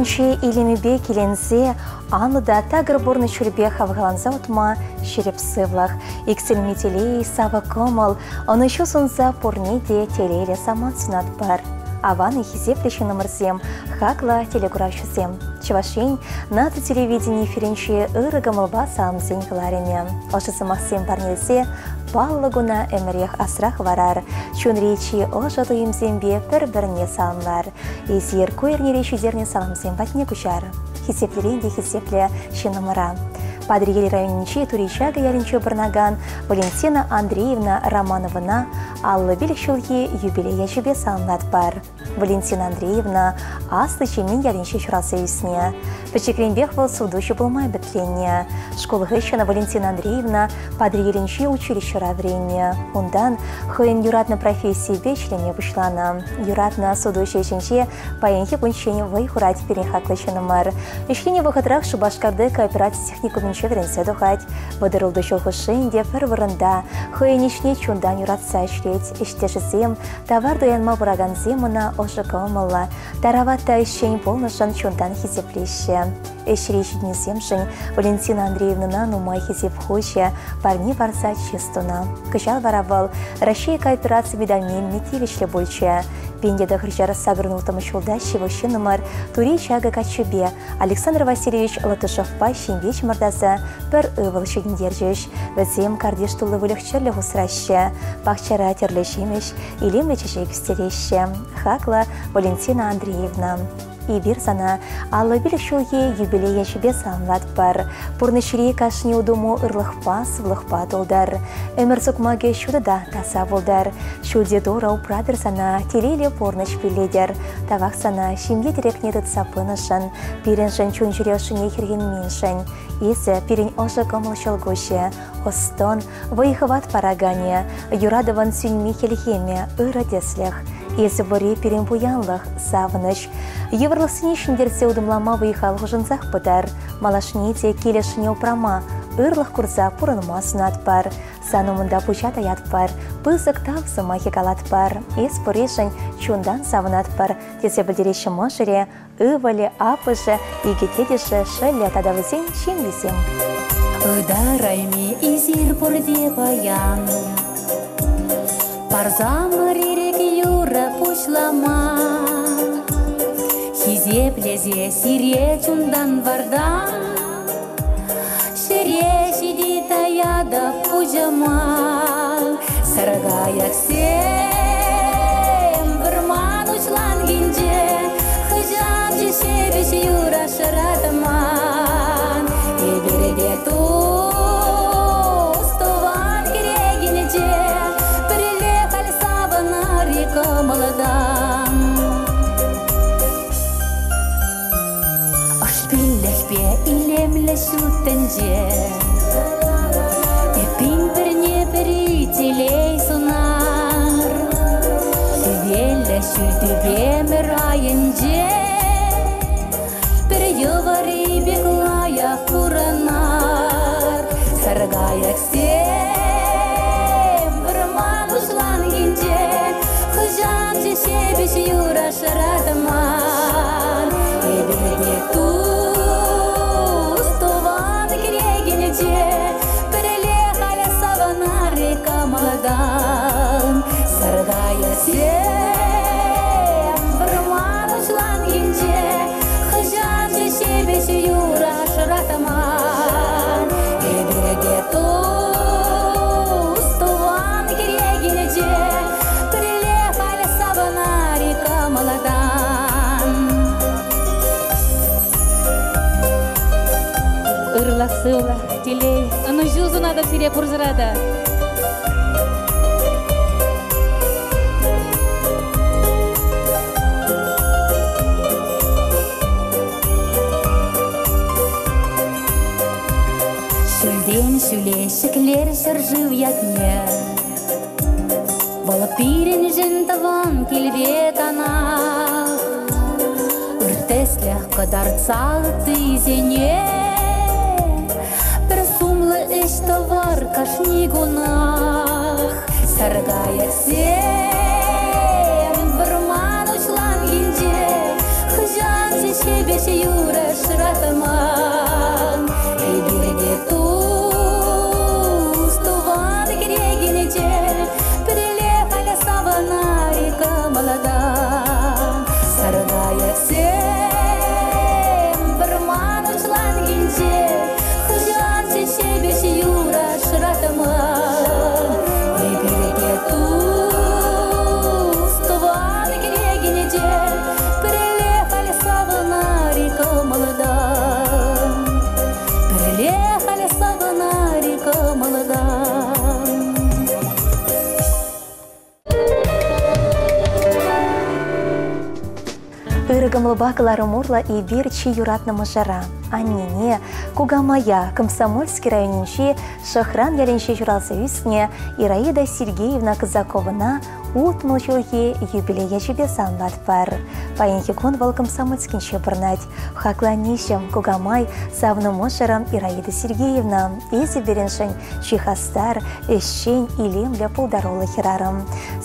Тӗнче илемӗпе киленсе, анлӑ та такӑр пурнӑҫ ҫулӗпе хавхаланса утма ҫирӗп сывлӑх, иксӗлми телей, савӑк кӑмӑл, ӑнӑҫу сунса пурне те телейлӗ самант сунатпӑр. Аван-и, хисеплӗ ҫыннӑмӑрсем, хаклӑ телекуравҫӑсем! Чӑваш Ен наци телевидени эфирӗнче ырӑ кӑмӑлпа саламсен кӑларӑмӗ. Ӑшӑ сӑмахсем парнелесе паллӑ куна ӗмӗрех асра хӑварар, чунри чи ӑшӑ туйӑмсемпе пӗр-пӗрне саламлар. Эсир ку эрнере ҫитернӗ саламсем патне куҫар. Хисеплӗрен те хисеплӗ ҫыннӑмӑра. Патӑрьел районӗнчи Тури Чакӑ ялӗнче пурӑнакан Валентина Андреевна Романовӑна 55 ҫулхи юбилей ячӗпе саламлатпӑр. Валентина Андреевна Аслӑ Чемен ялӗнче ҫуралса ӳснӗ. Пӗчӗкренпех вӑл сутуҫӑ пулма ӗмӗтленнӗ. Шкул хыҫҫӑн Валентина Андреевна Патӑрьелӗнчи училищӗра вӗреннӗ. Унтан хӑйӗн юратнӑ профессийӗпе ӗҫлеме пуҫланӑ. Юратнӑ сутуҫӑ ӗҫӗнче паянхи кунччен вӑй хурать пирӗн хаклӑ ҫыннӑмӑр. Ӗҫленӗ вӑхӑтрах Шупашкарти коопераци техникумӗнче вӗренсе тухать. 36 ҫул хушши ӗнтӗ пӗр вырӑнта хӑйӗн ӗҫне чунтан юратса ӗҫлет. Ӗҫтешӗсем, тавар туянма пыракансем ӑна ӑшӑ кӑмӑллӑ, тарават та ӗҫчен пулнӑшӑн чунтан хисеплеҫҫӗ. Ӗҫри ҫитӗнӳсемшӗн Валентина Андреевнӑна нумай хисеп хучӗ, парне парса чыс тунӑ. Кӑҫал вара вӑл Раҫҫей коопераци медальне илме тивӗҫлӗ пулчӗ. 1986 ҫулта ҫывӑх ҫыннӑмӑр Тури Чакӑ каччипе Александр Васильевич Латышевпа ҫемье чӑмӑртаса пӗр ывӑл ҫитӗнтерчӗҫ. Вӗсем картиш тулли выльӑх-чӗрлӗх усраҫҫӗ, пахчара тӗрлӗ ҫимӗҫ, илемлӗ чечек ӳстереҫҫӗ. Хаклӑ Валентина Андреевна. Эпир сана 55 ҫулхи юбилей ячӗпе саламлатпӑр. Пурнӑҫри кашни утӑму ырлӑхпа, сывлӑхпа тултӑр. Ӗмӗр сукмакӗ ҫутӑ та таса пултӑр. Ҫӳлти Турӑ упратӑр сана, телейлӗ пурнӑҫ пиллетӗр. Тавах сана ҫемье тӗрекне тытса пынӑшӑн, пирӗншӗн чун-чӗре ӑшшине хӗрхенменшӗн. Эсӗ пирӗн ӑшӑ кӑмӑл ҫӑлкуҫӗ, ӑс-тӑн, вӑй-хӑват параканӗ, юратӑвӑн сӳнми хӗлхемӗ, ырӑ тӗслӗх. Эсӗ вӑри пирӗн пуянлӑх, савӑнӑҫ. Йывӑрлӑхсене ҫӗнтерсе утӑмлама вӑй-хал хушӑнсах пытар. Малашне те килӗшне упрама, ырлӑх курса пурӑнма сунатпӑр. Сан умӑнта пуҫа таятпӑр, пысӑк тав сӑмахӗ калатпӑр. Эс пурришӗн чунтан савӑнатпӑр, тесе пӗлтереҫҫӗ мӑшӑрӗ, ывӑлӗ, аппӑшӗ, икӗ тетӗшӗ, шӑллӗ тата вӗсен ҫемйисем. Ытарайми эсир пурте паян. Парсамӑр ирӗк юрӑ пуҫлама. Хисеплесе сире чунтан вартан. Ҫӗре ҫити таятӑп пуҫӑма. Саркайӑксем вӑрман уҫланкинче хӑҫан ҫепӗҫ юра шӑратман. Эпир те тус тӑван кӗрекинче пӗрле халь савӑнар-и кӑмӑлтан. Ӑшпиллӗхпе илемлӗ ҫут тӗнче. Эппин пӗрне-пӗри телей сунар. Хӗвеллӗ ҫӳл тӳпемӗр айӗнче пӗр йӑвари пек лайӑх пурӑнар. Саркайӑксем вӑрман уҫланкинче хӑҫан ҫепӗҫ юра шӑратман. Эпир те тус тӑван кӗрекинче пӗрле халь савӑнар-и кӑмӑлтан. Саркайӑксем вӑрман уҫланкинче хӑҫан ҫепӗҫ юра шӑратман. Эпир те тус тӑван кӗрекинче пӗрле халь савӑнар-и кӑмӑлтан. Ырлӑх-сывлӑх, телей, ӑнӑҫу сунатӑп сире пурсӑра та. Ҫӳлтен ҫӳле ҫӗклер ҫӗршыв ятне. Вӑл пирӗншӗн тӑван килпе танах. Ыр тӗслӗх кӑтартса ыттисене пӗр сумлӑ ӗҫ тӑвар кашни кунах. Саркайӑксем вӑрман уҫланкинче хӑҫан ҫепӗҫ юрӑ шӑратман. Эпир те тус тӑван кӗрекинче пӗрле халь савӑнар-и кӑмӑлтан. Саркайӑксем вӑрман уҫланкинче хӑҫанччӗ ҫепӗҫ юрӑ шӑратман. Эпир те тус тӑван кӗрекинче пӗрле халь савӑнар-и кӑмӑлтан. Пӗрле халь савӑнар-и кӑмӑлтан. Ырӑ кӑмӑлпа кӑларӑм урлӑ эпир чи юратнӑ мӑшӑра, аннене, кукамая Комсомольски районӗнчи Шӑхран ялӗнче ҫуралса ӳснӗ Ираида Сергеевна Казаковӑна 60 ҫулхи юбилей ячӗпе саламлатпӑр. Паянхи кун вӑл Комсомольскинче пурӑнать. Хаклӑ аннеҫӗм, кукамай, савнӑ мӑшӑрӑм Ираида Сергеевна, эсӗ пирӗншӗн чи хастар, ӗҫчен, илемлӗ, пултаруллӑ хӗрарӑм.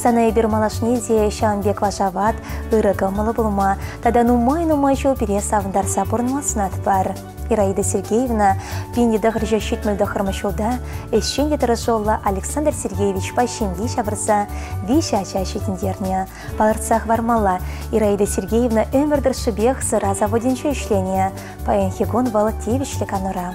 Сана эпир малашне те ҫавӑн пек вашават, ырӑ кӑмӑллӑ пулма тата нумай-нумай ҫул пире савӑнтарса пурӑнма сунатпӑр. Ираида Сергеевна 1979 ҫулта ӗҫчен те тӑрӑшуллӑ Александр Сергеевичпа ҫемье ҫавӑрса виҫӗ ача ҫитӗнтернӗ. Палӑртса хӑвармалла, Ираида Сергеевна ӗмӗр тӑршшӗпех сӑра заводӗнче ӗҫленӗ. Паянхи кун вӑл тивӗҫлӗ канура.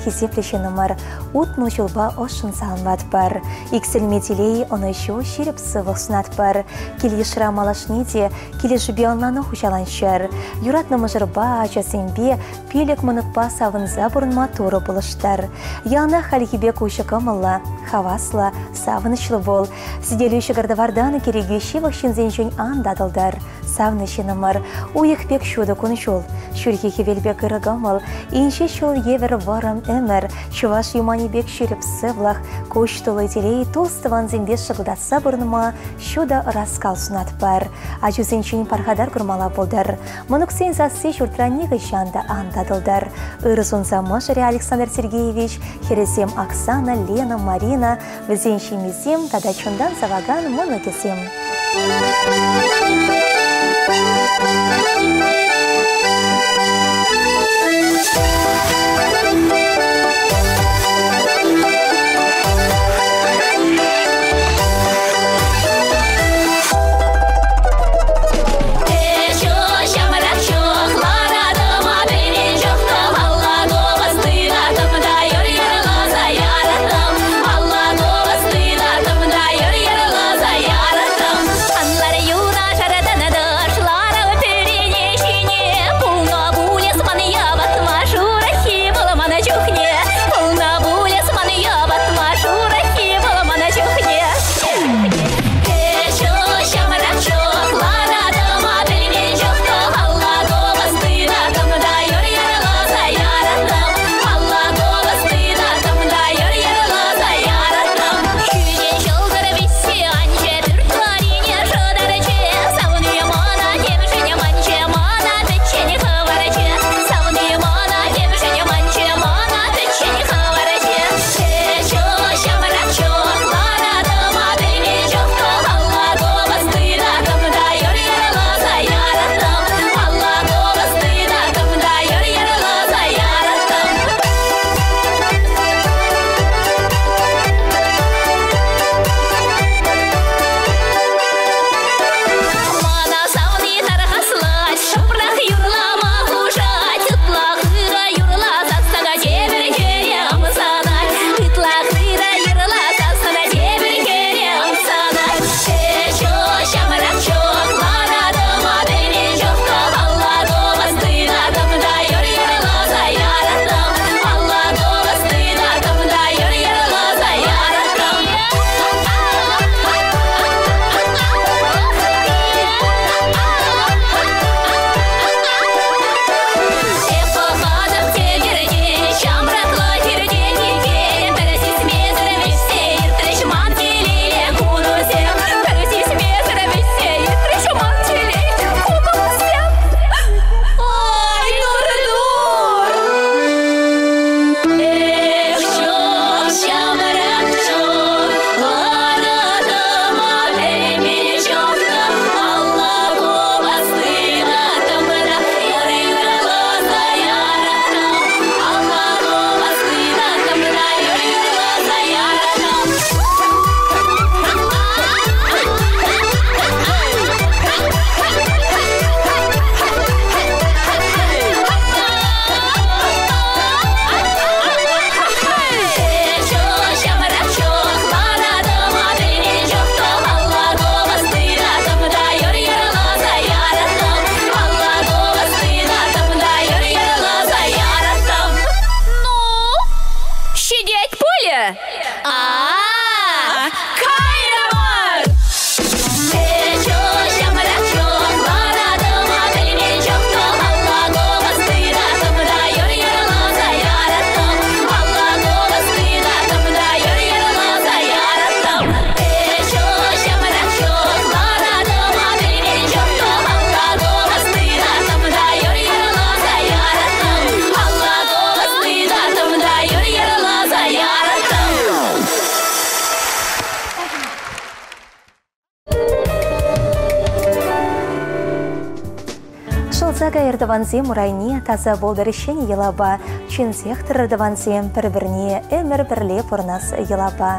Хисеплӗ ҫыннӑмӑр, 60 ҫулпа ӑшшӑн саламлатпӑр. Иксӗлми телей, ӑнӑҫу, ҫирӗп сывлӑх сунатпӑр. Кил-йышра малашне те килӗшӳпе ӑнлану хуҫаланччӑр. Юратнӑ мӑшӑрпа, ачасемпе, пилӗк мӑнукпа савӑнса пурӑнма Турӑ пулӑштӑр. Яланах хальхи пек уҫӑ кӑмӑллӑ, хаваслӑ, савӑнӑҫлӑ пул. Сӗтелӳ ҫӑкӑр-тӑвартан кӗреке ҫывӑх ҫынсенчен ан татӑлтӑр. Савнӑ ҫыннӑмӑр, уйӑх пек ҫутӑ кун-ҫул, ҫурхи хӗвел пек ырӑ кӑмӑл, инҫе ҫул евӗр вӑрӑм ӗмӗр, чӑваш юманӗ пек ҫирӗп сывлӑх, куҫ тулли телей тус-тӑвансемпе шӑкӑлтатса пурӑнма ҫутӑ ӑраскал сунатпӑр. Ачусенчен пархатар курмалла пултӑр. Мӑнуксен сасси ҫуртра нихӑҫан та ан татӑлтӑр. Ырӑ сунса мӑшӑрӗ Александр Сергеевич, хӗрӗсем Оксана, Лена, Марина, вӗсен ҫемйисем тата чунтан савакан мӑнукӗсем. Ҫамрӑк чух ларатӑма пӗлмен чух тӑвалла купӑс тытаттӑм та юр юрласа яраттӑм. Алла купӑс тытаттӑм та юр юрласа яраттӑм. Анлар юнашар тӑнӑ тӑшларав пӳрене. кайӑр тӑвансем урайне, таса пултӑр ҫӗнӗ йӑлапа. Чӗнсех тӑрӑр тӑвансем пӗр-пӗрне ӗмӗр пӗрле пурӑнас йӑлапа.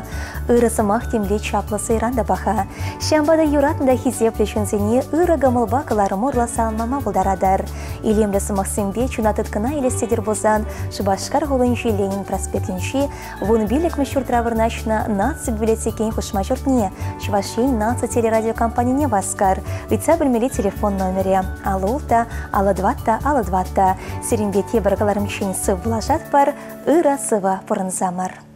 Ырӑ сӑмах темле чаплӑ сӑйран та паха. Ҫавӑнпа та юратнӑ та хисеплӗ ҫынсене ырӑ кӑмӑлпа кӑларӑм урлӑ саламлама пултаратӑр. Илемлӗ сӑмахсемпе чуна тыткӑна илес тетӗр пулсан Шупашкар хулинчи Ленин проспектӗнчи 15-мӗш ҫуртра вырнаҫнӑ Наци библиотекин хушма ҫуртне Чӑваш Ен наци телерадиокомпанине васкар. Ыйтса пӗлмелли телефон номерӗ 56 54 54. Сирӗнпе тепӗр кӑларӑмччен сывпуллашатпӑр. Ырӑ сывӑ пурӑнсамӑр.